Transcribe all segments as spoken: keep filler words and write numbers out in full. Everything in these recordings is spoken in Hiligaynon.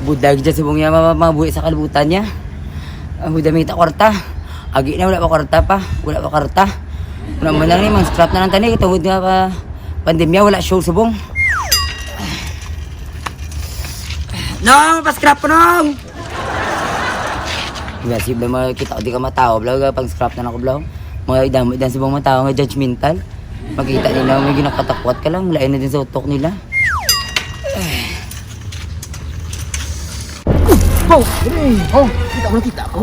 Budag dyan si Bong niya, ma-, mabuhi sa kalibutan niya. Ang buda may kita kwarta. Agi na, wala pa kwarta pa. Wala pa kwarta. Wala man lang ni, mang scrap na lang tani. Tungod nga pa, pandemya, wala show si Bong. Nong, pa-scrap ko, Nong! Nga, si Bong, makita ko di ka matawa, bro. Pang scrap na lang ko, bro. Mga idamo, idan si Bong matawa, nga judgmental. Makita nila, may ginakatakwat ka lang. Lain na din sa utok nila. Oh, pre. Oh, kita ko, nakita ko.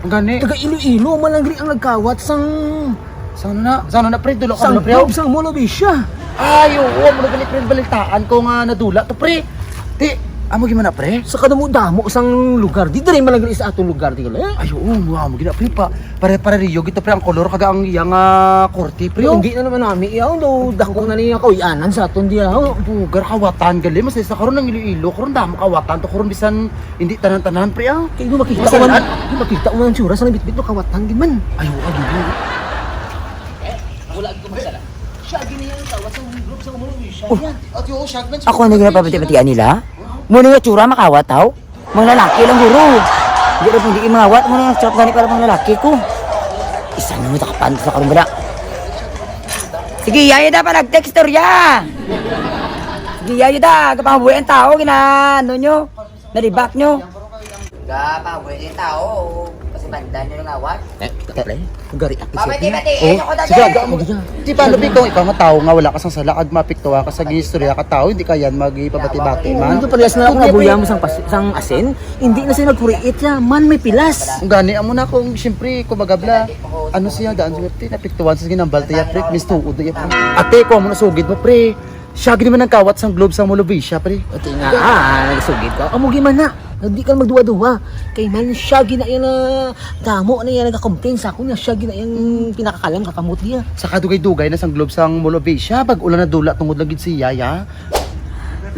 Ang gani. Taga Iloilo man lang diri ang nagkawat sang Sa ano na? Sa ano na, pre? Dula ka sang na, pre? Globe, sang Mall of Asia. Ay, oo, amo na gani, pre, balitaan ko nga nadula to, pre. Ti, amo gid man na, pre? Sa kadamo-damo sang lugar. Di diri man lang gani sa atong lugar, di gani? Ay, oo, amo gid na, pre, pa. Pare-pareho gid to, pre, ang kolor kag ang iyang, ah, korte, pre, Pero oh. Hindi na naman nami, yaw, do, dako na niya kawianan sa aton diya, oh. Bugar kawatan gali, mas isa karon ang Iloilo, karon damo kawatan to, karon bisan hindi tanan-tanan, pre, ah. Kay di makita Masalan? Man, di makita man ang tsura sa nabitbit, no, kawatan gid man. Ay, oo, gid. Eh, wala gid ko masala. Siya gid na yan, kawat sa group sa umulong, siya Oh. Yan. Ate, oo, siya gid man. Ako ang nagpapabati-batian nila? Mo na yung tsura, makawat, haw? Mga lalaki lang, guro. Hindi na pwede imawat mo na yung strap gani para mga lalaki ko. Isa na mo, takapan sa karong bala. Sige, yaya da, palagtek istorya. Sige, yaya da, kapangabuhi ang tao, gina, ano nyo? Nalibak nyo. Ga, pabuhay yung tao, kasi bandan nyo nang awat. Eh, kita, pre. Gari, ako siya. Pabati-bati, Oh, eh, ako sige, dati. Aga mo dyan. Di ba, Lupi, kung ikaw nga tao nga wala ka sang sala, ag maapektuhan ka sa gistorya ka tao, hindi ka yan magipabati-bati, man. Ano, parehas na lang kung nabuya mo sang pas-, sang asin, hindi na siya nagkuriit siya, man may pilas. Ang gani, amo na kung, siyempre, kumbaga, bla, ano siya, daan, siyempre, napektuhan sa ginambal, tiya, pre, mistuod na, iya, pre. Ate, kuha mo na sugid mo, pre. Siya gid man ang kawat sang globe sang Molovisia, pre. Ati nga, ah, nagsugid ka. Amo gid man na. Di ka magduwa-duwa. Kay man siya gid na yung, ah, damo na yung nagka-complain sa akon nga siya gid na yung pinakakalam kakamot niya. Sa kadugay-dugay na sang globe sang Molovisia, bag-o lang nadula tungod lang gid siya, ya.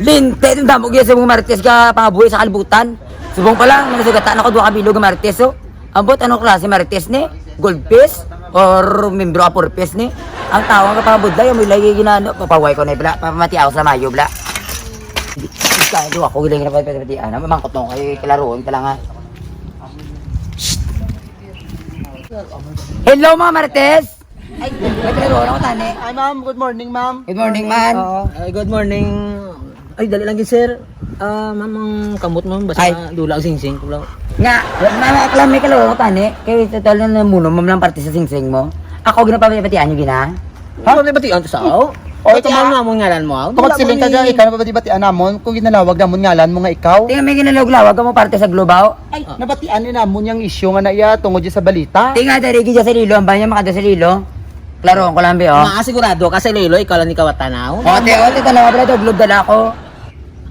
Linte, itong damo gid sa mga marites ka pangabuhi sa kalibutan. Subong pa lang, nagasugatan ako duha ka bilog nga marites, oh. Ambot, anong klase marites ni? Gold piece? Or membro ka four piece ni? Ang tao nga kapangabudlay, amoy lagi ginano, papaway ko na bla, pamatiaw sa mayo bla. Kaya do ako giling na pati-pati, ano, mamangkot mo kay kalaruon ka lang, ha. Shh! Hello, mga marites! Ay, may klaro na ko, tani. Hi, ma'am. Good morning, ma'am. Good morning, man. Oo. Ay, good morning. Ay, dali lang gid, sir. Ah, ma'am, ang kamot mo, basta Ay. Dula ang singsing ko lang. Nga, na, na, aklam may klaro na ko, tani. Kay total na namuno, ma'am, lang parte sa singsing mo. Ako, ginapapatian niyo, gina? Ha? Ano ba batian to sa ako? Oy, Ito, ma'am, ma'am. Namon ngalan mo, ah. Tungod Wala siling mo ka dyan, ni ikaw na ba di batian namon? Kung ginalawag namon ngalan mo nga ikaw? Tingnan, may ginalawag-lawag ka mo parte sa globe, oh. Ay, Ah. Nabatian ni namon yung issue nga na iya tungod dyan sa balita. Tinga, dari gid sa Lilo, ang banyo makada sa Lilo. Klaro ko lang, bi, oh. Nga, sigurado ka sa Lilo, ikaw lang ni kawatan, ah. Oh, te, oh, te, tanawa pala, do, globe dala ko.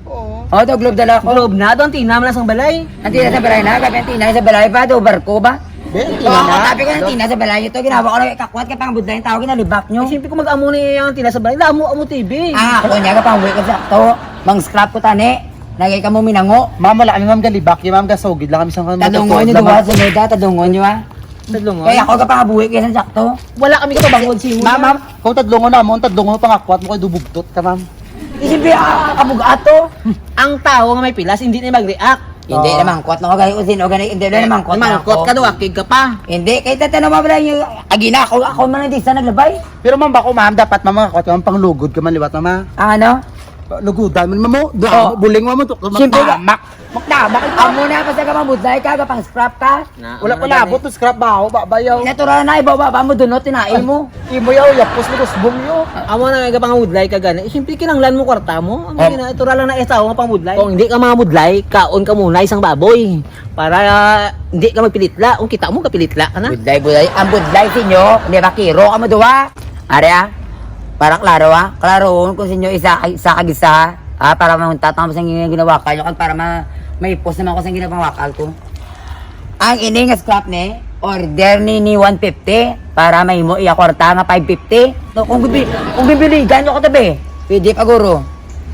Oo. Oh, do, globe dala ko. Globe na, do, ang tina mo lang sang balay. Ang tina sa balay na, gabi ang tina sa balay pa, do, barko ba? Be, ang tina Oh, na. Sabi ko, ang tina sa balay nyo to, ginawa ko lang ikakwat, kay pangabudlay yung tao, ginalibak nyo. Ay, siyempre, kung mag-amo na yung tina sa balay, amo, amo, T V. Ah, ako niya, kapangabudlay ko sa to. Mang scrap ko, tani. Nagay ka mo minango. Ma'am, wala kami, ma'am, galibak. Yung ma'am, gasugid lang kami sa kami Tadungon matutuod, nyo, ma'am. Duwa sa meda, tadungon nyo, ah. Tadlungon? Kaya ako kapangabudlay ko sa sakto. Wala kami katabangod sa imo, Ma'am, ma'am, kung tadlungon namon, tadlungon mo pangakot mo kay dubugtot ka, ma'am. Isip niya, ah, kabug-at to. Ang tao nga may pilas, hindi na mag-react. Hindi Oo. na mangkot na ko, gani, kung sino, gani, hindi na Eh, mangkot na mangkot ako. ka daw, akig ka pa. Hindi, kay tatanaw mo pala yung, agi na ako, ako man ang di sa naglabay. Pero ma'am, bako, ma'am, dapat, ma'am, mangakot ka, ma'am, panglugod ka man liwat, ma'am, ah. Ang ano? Lugudan mo, ma'am, mo. Damo, Oh. buling mo, mo, to, Siyempre, magtamak. Magtamak ito. Amo na, basta ka mabudlay ka, kapang scrap ka. Na, Wala amo pa na labot gani. to scrap ba? Ako ba bayaw? Natural na, iba ba, ba mo dunot, tinae mo. Imo yaw, yapos mo, kusbong yo. Amo na nga kapangabudlay ka gani. Eh, siyempre, kinanglan mo kwarta mo. Ang Oh. gina-, natural lang na isa nga pangabudlay. Kung hindi ka mangabudlay, kaon ka muna isang baboy. Para, ah, hindi ka magpilitla. Kung kita mo, kapilitla ka na. Budlay, budlay. Ang budlay sa inyo, hindi ba, kiro ka mo duwa? Are, ah. Para klaro, ah. Klaroon kung sa inyo isa, isa kag isa, ha? Ah, para mahuntat ang sa inyo ginawa kayo, kag para ma-, maipos naman ko sa ginapangwakal ko. Ang ini nga scrap ni, order ni, ni one fifty para mahimo iya kwarta nga five fifty. No, kung bibi-, kung bibiligan nyo ko tabi, pwede pa guro.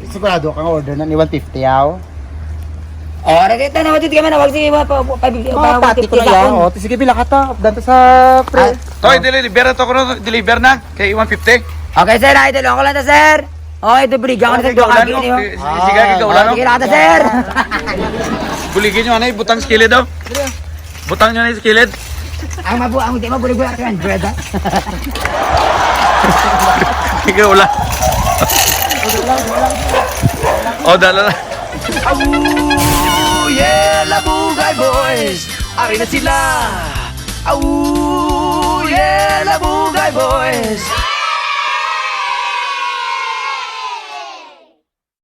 Sigurado ka nga order na ni one fifty, yaw? Oh, ara kita na, dito ka manawag, sige, pa, pa, pa, Mga pa, pati ko na yan. Oh, sige, bila ka ta. Danta sa pre. Ah. Toy, deliver to ko, deliver na kay one fifty. Okay, sir, ay, tulungan ko lang ta, sir. Oy, ito, buligan ko na sa duha ka gini, oh. Sige, sige, ikaw, oh, wala, no? Sige, lata, sir. Buligin nyo, anay, butang sa kilid, oh. Butang nyo na sa kilid. Ang mabu-, ang di mabulig-bulig, ang bread, ha? Ikaw, wala. Oh, dala na. Aww, yeah, Labugay Boys! Ari na sila! Aww, yeah, Labugay Boys!